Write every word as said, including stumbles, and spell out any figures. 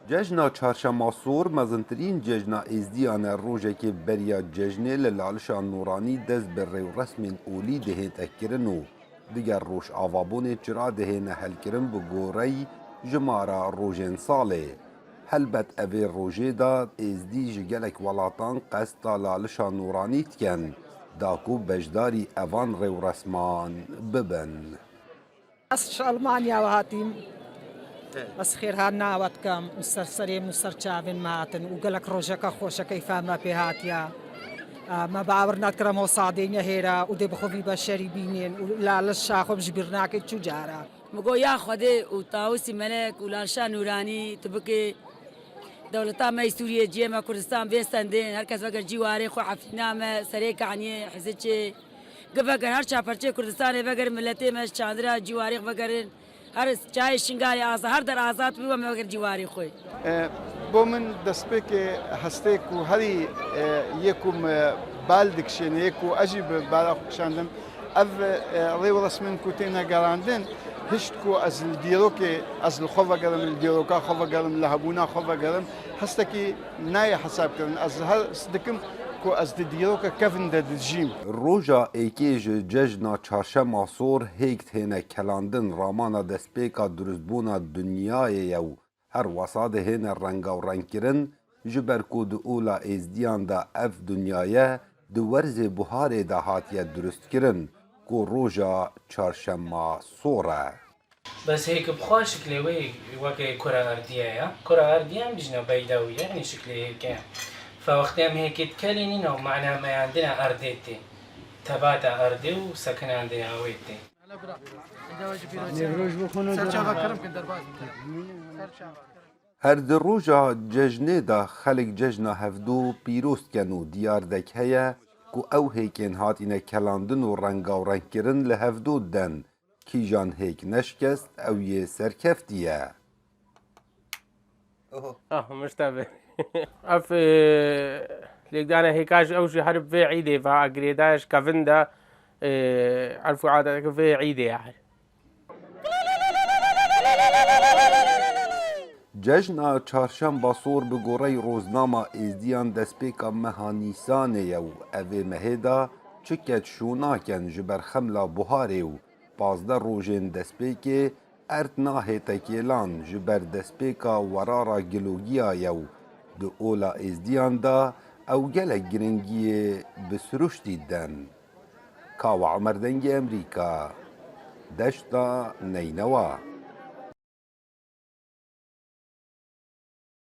Cejna Çarşema Sor mezintirîn cejna Êzdiyan e. Rojekê beriya cejnê li Lalişa Nûranî dest bi rêwresmên olî dihête kirin û diger rojavabûnê çira dihêne helkirin bi goreyî jimara rojên salê. Helbet evê rojê de Êzdî ji gelek welatan qesta Lalişa Nûranî dikin, da ku beşdarî evan rêwresman bibin. Ez ji Almanya ve hatîm. Ez xêrhatina we dikim û ser serê min û ser çavên me hatin û gelek rojeke xweş e, keyfa me pê hatiye. Me bawer nedikir em hosadê nehêre û dê bi xwe vî beşerî bînin û Lalişa xwe ji bîr nake çu cara. Min got, ya Xwedê û Tawusî Melek û Lalişa Nûranî, tu bikê dewleta me yê Sûriyê, cihê me Kurdistan bê stendin, her kes veger cî warê xwe, Efrîna me, Serê Kaniyê, Hizirçê, gi veger her çar perçeyê Kurdistanê vegerin, miletê me ji çandira cî warê xwe vegerin, her çayê Şingalê azad, her der azad bî, we me vegerin cî warê xwe. E, bo min destpêkê hestê ku herî, e, yê ku me bal dikişêne, yê ku ez jî bi bala xwe kişandim, ev, e, rêwresmên ku têne gerandin, hişt ku ez li dîrokê, ez li xwe vegerim, li dîroka xwe vegerim, li hebûna xwe vegerim, hestekî nayê hesabkirin. Ez hest dikim ku ez di dîroka kevin de dijîm. Roja êkê ji cejna Çarşema Sor hêk dihêne kelandin, ramana destpêka durustbûna dinyayê ye û her wesa dihêne renga û rengkirin, ji ber ku di ola Êzdiyan de ev dunyaye di werzê buharê de hatiye durustkirin, ku roja Çarşema Sor e. Bes hêk bi xwe şiklê wê weke kura erdî ye ya. Kura erdî em dijîne beydawî ye, yanî şiklê hêk e. Fe wextê em hêkê dikelînin ew mana meyandina erdê tê. Tebata erdê û sekinandina wê tê. Nêvroj bixwin û Serçava kirim kin derbas bikin. Serçava kirim. Her di roja cejnê de xelk cejna hevdû pîroz dikin û diyar dek heye ku ew hêkên hatine kelandin û renga û rengkirin li hevdû diden. Kîjan hêk neşkest, ew yê serkeftî ye. Oho. Ah, mişte be. Ev, e, lêkdana hêka ji ew jî her vê îdê ve girêdayê ji kevin de, e, erf û adeteke vê îdê ye her. Cejna Çarşemba Sor bi goreyî roznama Êzdiyan destpêka meha Nîsanê ye û evê mehê de çi keç şû nakin ji ber xemla buharê û pazdeh rojên destpêkê erd nahête kêlan ji ber destpêka werara gilogiya ye û di ola Êzdiyan de ew gelek giringiyê bi siruştî didin. Kawa Omer, Dengê Emerîka, Deşta Neynewa.